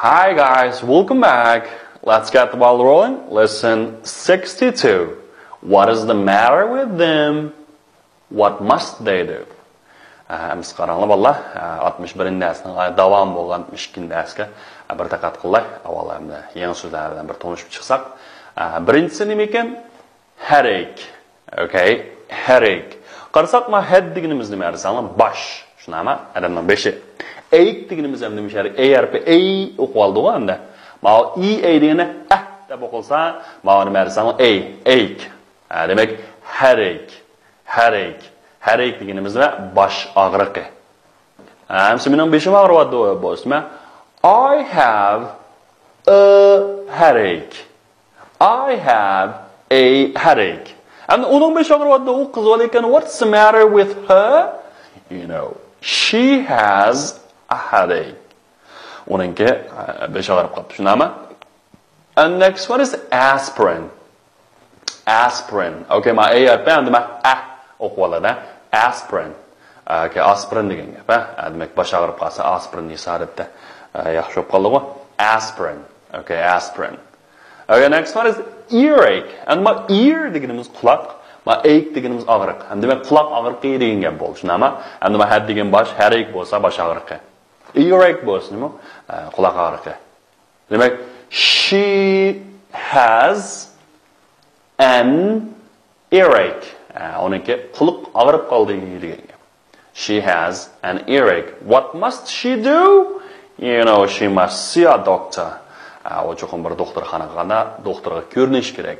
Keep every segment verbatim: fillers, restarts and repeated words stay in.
Hi guys, welcome back. Let's get the ball rolling. Lesson sixty-two. What is the matter with them? What must they do? ئەمسە قاراڭلار بالىلار، ئاتمىش بىرىنچى دەرسنىڭ داۋامى بولغان ئاتمىش ئىككىنچى دەرسكە بىر دىققەت قىلاي. ئاۋۋال ئەمدى يېڭى سۆزلەر بىلەن بىر تونۇشۇپ چىقساق. بىرىنچىسى نېمە ئىكەن؟ Headache. Okay, headache. قارىساق، ما head دېگىنىمىز نېمە دېسەڭلار؟ باش. شۇنداقمۇ؟ ئادەمنىڭ بېشى. Ache دېگىنىمىز ھەم نېمە؟ ئېي ھەرپى، ئەي ئوقۇۋالدىغۇ ئەمدى. ماۋۇ ئى ئەي دېگەندە ئەھ دەپ ئوقۇلسا، ماۋۇ نېمە دېسەڭلار؟ ئەي، ache. ھە، دېمەك، headache. Headache. Headache دېگىنىمىز نېمە؟ باش ئاغرىقى. ئەمسە مېنىڭ بېشىم ئاغرىۋاتىدۇ بولسىمۇ، I have a headache. I have a headache. ئەمدى ئۇنىڭ بېشى ئاغرىۋاتىدۇ، ئۇ قىزىۋالىدىكەن. What's the matter with her? You know, she has a headache. ئۇنىڭكى بېشى ئاغرىپ قاپتۇ، شۇنداقمۇ؟ And next one is aspirin. Aspirin. Okay, ما ئەي ھەرپى ئەمدى ما ئەھ ئوقۇۋالىدۇ. Aspirin. Okay, ئاسپىرىن دېگەن گەپ ھە. دېمەك، باش ئاغرىپ قالسا ئاسپىرىن يېسە ئادەتتە ياخشى بولۇپ قالىدىغۇ. Aspirin. Okay, aspirin. Okay, next one is earache. ئەمدى ما ear دېگىنىمىز قۇلاق، ما ache دېگىنىمىز ئاغرىق. ھەم دېمەك، قۇلاق ئاغرىقى دېگەن گەپ بولدى، شۇنداقمۇ؟ ئەمدى ما head دېگەن باش، headache بولسا باش ئاغرىقى. Earache بولسا نېمە؟ قۇلاق ئاغرىقى. دېمەك، she has an earache. ئۇنىڭكى قۇلىقى ئاغرىپ قالدى دېگەن گەپ. She has an earache. What must she do? You know, she must see a doctor. ئۇ چوقۇم بىر دوختۇرخانىغا، دوختۇرغا كۆرۈنۈش كېرەك.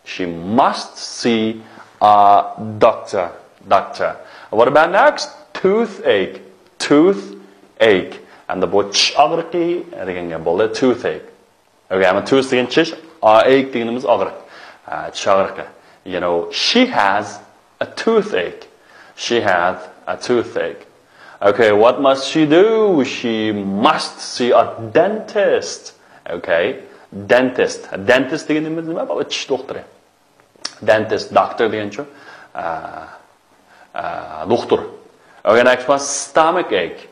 She must see a doctor. Doctor. What about next? Toothache. Toothache. ئەمدى بۇ چىش ئاغرىقى دېگەن گەپ بولدى. Toothache. Okay, ئەمما tooth دېگەن چىش، ache دېگىنىمىز ئاغرىق. چىش ئاغرىقى. You know, she has a toothache. She has a toothache. Okay, what must she do? She must see a dentist. Okay, dentist. Dentist دېگىنىمىز نېمە؟ بۇ چىش دوختۇرى. Dentist، doctor دېگەنچۇ؟ ئە، ئە، دوختۇر. Okay, next one, stomach ache.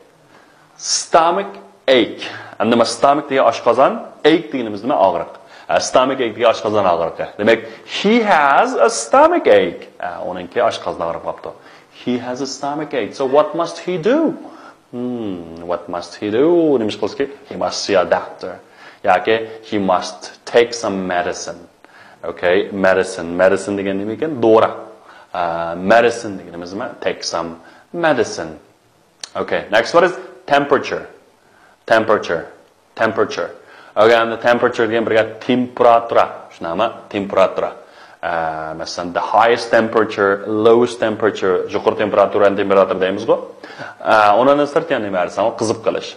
Stomach ache. ئەمدى ما stomach دېگەن ئاشقازان، ache دېگىنىمىز نېمە؟ ئاغرىق. ئە، stomach ache دېگەن ئاشقازان ئاغرىقى. دېمەك، he has a stomach ache. ئە، ئۇنىڭكى ئاشقازان ئاغرىپ قاپتۇ. He has a stomach ache. So what must he do? Hmm, what must he do? نېمە ئىش قىلسا كېرەك؟ He must see a doctor. ياكى he must take some medicine. Okay, medicine. Medicine دېگەن نېمە ئىكەن؟ دورا. ئە، medicine دېگىنىمىز نېمە؟ Take some medicine. Okay, next one is temperature. Temperature. Temperature. Okay, ئەمدى temperature دېگەن بىر گەپ تېمپېراتۇرا. شۇنداقمۇ؟ تېمپېراتۇرا. ئە، مەسىلەن، the highest temperature, lowest temperature، يۇقىرى تېمپېراتۇرا، تېمپېراتۇرا دەيمىزغۇ. ئە، ئۇنىڭدىن سىرت يەنە نېمە دېسەڭ، قىزىپ قېلىش.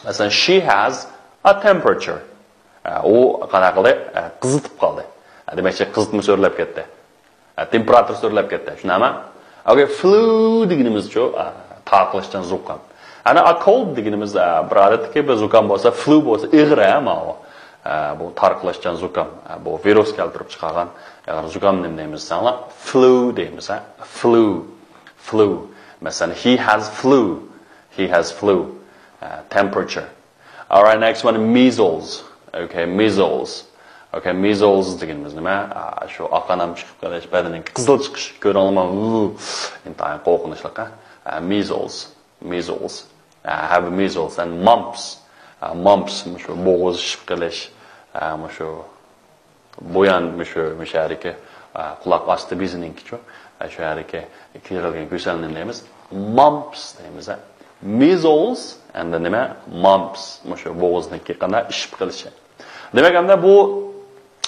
مەسىلەن، she has a temperature. ئە، ئۇ قانداق قىلدى؟ ئە، قىزىتىپ قالدى. ئە، دېمەكچى، قىزىتما سۆرىلەپ كەتتى. ئە، تېمپېراتۇرا سۆرىلەپ كەتتى. شۇنداقمۇ؟ Okay, flu دېگىنىمىزچۇ؟ ئە، تارقىلىشچان زۇكام. ئەنە a cold دېگىنىمىز، ئە، بىر ئادەتتىكى بىر زۇكام بولسا، flu بولسا ئېغىر، ھە، ماۋۇ. ئە، بۇ تارقىلىشچان زۇكام. ئە، بۇ ۋىرۇس كەلتۈرۈپ چىقارغان ئېغىر زۇكام نېمە دەيمىز دېسەڭلار؟ Flu دەيمىز، ھە؟ Flu. Flu. مەسىلەن، he has flu. He has flu. ئە، temperature. Alright, next one, measles. Okay, measles. Okay, measles دېگىنىمىز نېمە؟ ئا، شۇ ئاق ئانام چىقىپ قېلىش، بەدىنىڭ قىزىل چىقىش، كۆرۈڭلارمۇ، ئۇ، ئىنتايىن قورقۇنچلۇق، ھە؟ ئا، measles، measles. ئا، have measles and mumps. ئا، mumps، مۇشۇ بوغۇز شىشىپ قېلىش، ئا، مۇشۇ بۇيان، مۇشۇ، مۇشۇ يەردىكى، ئا، قۇلاق ئاستى بېزىنىڭكىچۇ، ئا، شۇ يەردىكى كېرىلگەن كېسەلنى نېمە دەيمىز؟ Mumps دەيمىز، ھە؟ Measles and نېمە؟ Mumps. مۇشۇ بوغۇزنىڭكى قانداق شىشىپ قېلىشى. دېمەك، ئەمدى بۇ،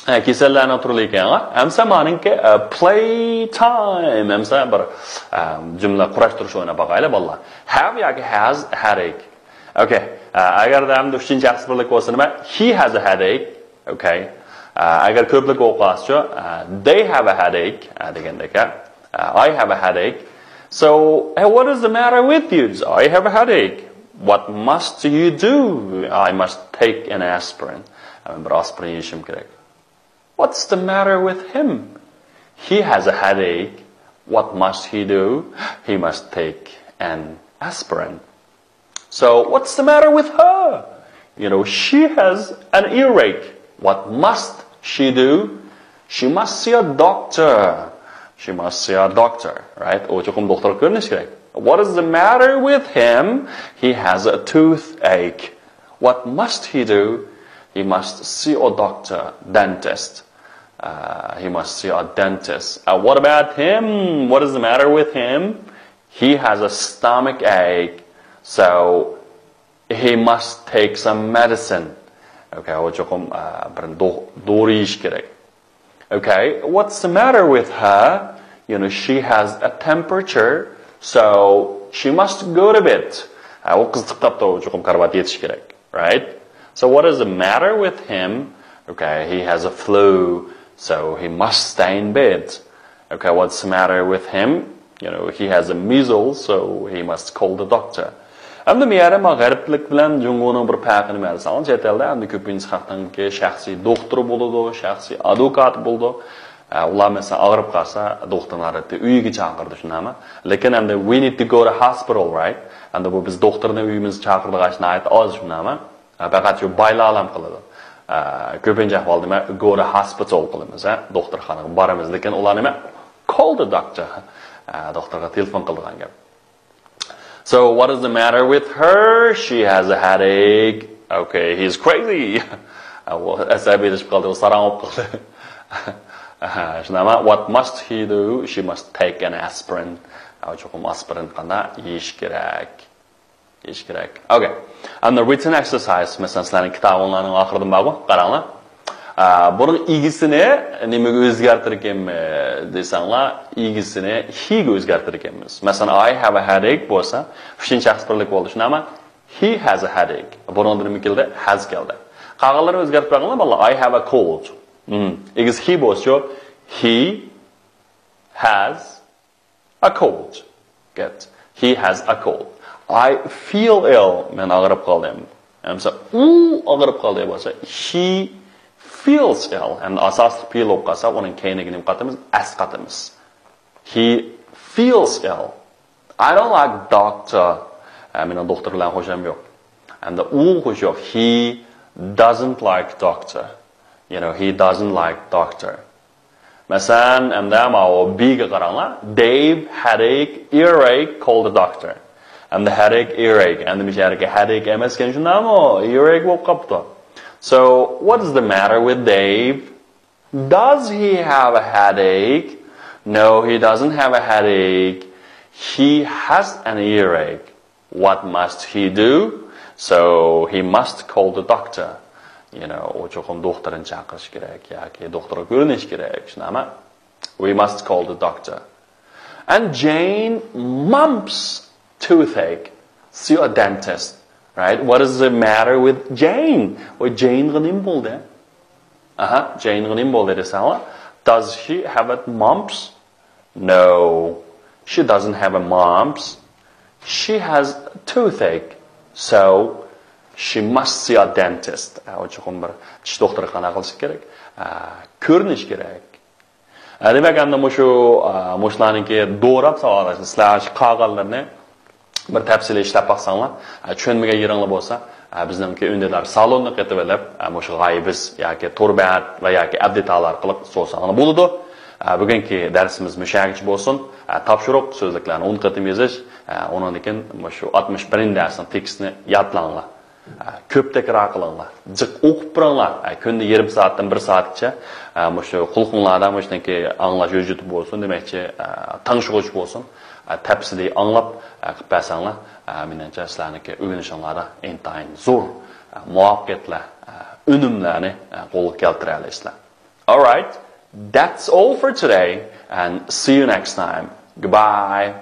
ئە، كېسەللەرنىڭ تۈرلىرى ئىكەن. ئەمسە مانىڭكى، ئە، play time. ئەمسە بىر، ئە، جۈملە قۇراشتۇرۇش ئويناپ باقايلى، بالىلار. Have ياكى has headache. Okay. ئە، ئەگەردە ئەمدى ئۈچىنچى شەخس بىرلىك بولسا نېمە؟ He has a headache. Okay. ئە، ئەگەر كۆپلۈك بولۇپ قالسىچۇ، ئە، they have a headache، ئە، دېگەندەك، ئە، I have a headache. So, hey, what is the matter with you? I have a headache. What must you do? I must take an aspirin. مەن بىر ئاسپىرىن يېيىشىم كېرەك. What's the matter with him? He has a headache. What must he do? He must take an aspirin. So, what's the matter with her? You know, she has an earache. What must she do? She must see a doctor. She must see a doctor, right? ئۇ چوقۇم دوختۇرغا كۆرۈنۈش كېرەك. What is the matter with him? He has a toothache. What must he do? He must see a doctor, dentist. Uh, he must see a dentist. Uh, what about him? What is the matter with him? He has a stomach ache. So he must take some medicine. Okay, ئۇ چوقۇم بىر دورا يېيىش كېرەك. Okay, what's the matter with her? You know, she has a temperature, so she must go to bed. ئۇ قىزىتىپ قاپتۇ، چوقۇم كارىۋاتقا يېتىش كېرەك, right? So what is the matter with him? Okay, he has a flu, so he must stay in bed. Okay, what's the matter with him? You know, he has a measles, so he must call the doctor. ئەمدى مۇ يەردە مانا غەربلىك بىلەن جۇڭگونىڭ بىر پەرقى نېمە دېسەڭلار، چەت ئەلدە ئەمدى كۆپىنچە خەقنىڭكى شەخسىي دوختۇرى بولىدۇ، شەخسىي ئادۋوكاتى بولىدۇ. ئە، ئۇلار مەسىلەن ئاغرىپ قالسا، دوختۇرنى ئادەتتە ئۆيىگە چاقىرىدۇ، شۇنداقمۇ؟ لېكىن ئەمدى we need to go to hospital, right? ئەمدى بۇ بىز دوختۇرنى ئۆيىمىزگە چاقىرىدىغان ئىش ناھايىتى ئاز، شۇنداقمۇ؟ ئە، پەقەت شۇ بايلارلام قىلىدۇ. ئە، كۆپىنچە ئەھۋالدا مەن go to hospital قىلىمىز، ھە، دوختۇرخانىغا بارىمىز، لېكىن ئۇلار نېمە؟ Call the doctor. ئە، دوختۇرغا تېلېفون قىلىدىغان گەپ. So what is the matter with her? She has a headache. Okay, he's crazy. ئە، ئۇ ئەسەبىيلىشىپ قالدى، ئۇ ساراڭ بولۇپ قالدى. ئە، شۇنداقمۇ؟ What must he do? She must take an aspirin. ئە، چوقۇم ئاسپىرىن قانداق يېيىش كېرەك؟ يېيىش كېرەك. Okay. ئەمدى written exercise. مەسىلەن، سىلەرنىڭ كىتابىڭلارنىڭ ئاخىرىدا بارغۇ، قاراڭلار. ئە، بۇنىڭ ئىگىسىنى نېمىگە ئۆزگەرتىدىكەنمىز دېسەڭلار، ئىگىسىنى he گە ئۆزگەرتىدىكەنمىز. مەسىلەن، I have a headache بولسا، ئۈچىنچى شەخس بىرلىك بولدى، شۇنداقمۇ؟ He has a headache. بۇنىڭدا نېمە كەلدى؟ Has كەلدى. قالغانلىرىنى ئۆزگەرتىپ بەرگىنە، بالىلار. I have a cold. مم. ئىگىسى he بولسا، he has a cold. Good. He has a cold. I feel ill. مەن ئاغرىپ قالدىم. ئەمسە ئۇ ئاغرىپ قالدى بولسا، he feels ill. ئەمدى ئاساسلىق feel بولۇپ قالسا، ئۇنىڭ كەينىگە نېمە قاتىمىز؟ S قاتىمىز. He feels ill. I don't like doctor. ئە، مېنىڭ دوختۇر بىلەن خوشۇم يوق. ئەمدى ئۇ خوشى يوق. He doesn't like doctor. You know, he doesn't like doctor. مەسىلەن، ئەمدى ماۋۇ B گە قاراڭلار. Dave headache, earache, call the doctor. ئەمدى headache, earache. ئەمدى مۇشۇ يەردىكى headache ئەمەسكەن، شۇنداقمۇ؟ Earache بولۇپ قاپتۇ. So, what is the matter with Dave? Does he have a headache? No, he doesn't have a headache. He has an earache. What must he do? So he must call the doctor. You know, ئۇ چوقۇم دوختۇرنى چاقىرىش كېرەك ياكى دوختۇرغا كۆرۈنۈش كېرەك، شۇنداقمۇ؟ We must call the doctor. And Jane mumps toothache. See a dentist, right? What is the matter with Jane? ۋاي، جېينغا نېمە بولدى؟ ئاھا، جېينغا نېمە بولدى دېسەڭلار. Does she have a mumps? No, she doesn't have a mumps. She has toothache, so she must see a dentist. ئە، ئۇ چوقۇم بىر چىش دوختۇرىغا قانداق قىلىشى كېرەك؟ ئە، كۆرۈنۈش كېرەك. ئە، دېمەك، ئەمدى مۇشۇ، ئە، مۇشۇلارنىڭكى دوراپ ساۋاقداشلار، سىلەر شۇ قالغانلىرىنى بىر تەپسىلىي ئىشلەپ باقساڭلار، ئە، چۈشەنمىگەن يېرىڭلار بولسا، ئە، بىزنىڭكى ئۈندىدار سالوننى قېتىۋېلىپ، ئە، مۇشۇ غايىبىز ياكى تور بەت ۋە ياكى ئەبدىتال ئارقىلىق سورىساڭلار بولىدۇ. ئە، بۈگۈنكى دەرسىمىز مۇشۇ يەرگىچە بولسۇن. ئە، تاپشۇرۇق، سۆزلۈكلەرنى ئون قېتىم يېزىش. ئە، ئۇنىڭدىن كېيىن مۇشۇ ئاتمىش بىرىنچى دەرسنىڭ تېكىستىنى يادلاڭلار. ئە، كۆپ تەكرار قىلىڭلار، جىق ئوقۇپ بېرىڭلار. ئە، كۈندە يېرىم سائەتتىن بىر سائەتكىچە، ئە، مۇشۇ قۇلىقىڭلاردا مۇشۇنىڭكى ئاڭلاش ھۆججىتى بولسۇن، دېمەكچى، ئە، تىڭشىغۇچ بولسۇن. ئە، تەپسىلىي ئاڭلاپ، ئە، قىلىپ بەرسەڭلار، ئە، مېنىڭچە سىلەرنىڭكى ئۆگىنىشىڭلاردا ئىنتايىن زور، ئە، مۇۋەپپەقىيەتلەر، ئە، ئۈنۈملەرنى، ئە، قولغا كەلتۈرەلەيسىلەر. All right, that's all for today and see you next time. Goodbye.